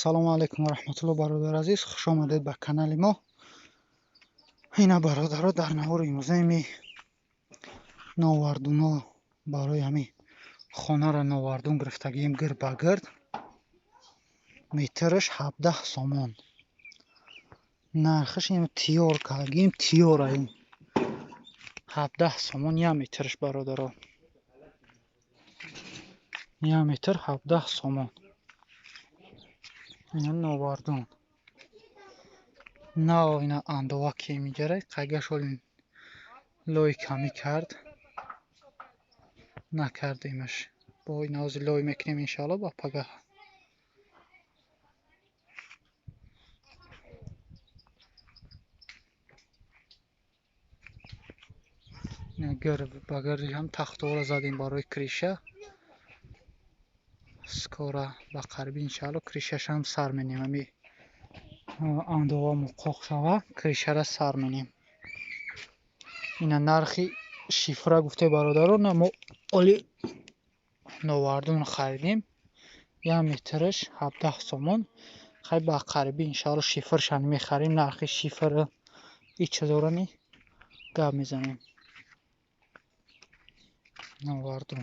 Салому алайкум ва раҳматулло, бародар азиз, хуш омадед ба канали мо. Ина бародаро, дар навори имрӯзаи новардуно барои ҳамин хонаро новардун гирифтагием гирд ба гирд. Метраш 17 сомон. Нархаш ин тиёр кардагием, тиёра ин. 17 сомон як метраш, бародаро. Як метр 17 сомон. Ина новардун. Нав ина андова ки миҷара, қайгаш ҳоли лой камӣ кард. Накардемаш. Бо ина ҳозир лой мекунем иншаалло ба пагаҳ. Ба гирди ҳам тахтора задем барои криша. Скоро ба қариби иншаалло кришашам сар менем. Ҳами андова муқоқ шава, кришара сар менем. Ина нархи шифра гуфте бародаро, на мо оли новардун харидем. Як метраш 17 сомон. Хай ба қариби иншаалло шифршан мехарем, нархи шифр и чизорани гап мезанем. Новардун.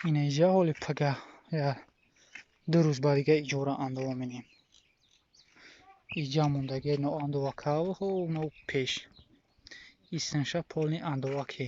Ина иҷа ҳоли пага я ду рӯз ба дига иҷора андова менем. Иҷа мондагӣ но андова кавҳо но пеш. Истинша полни андова ки.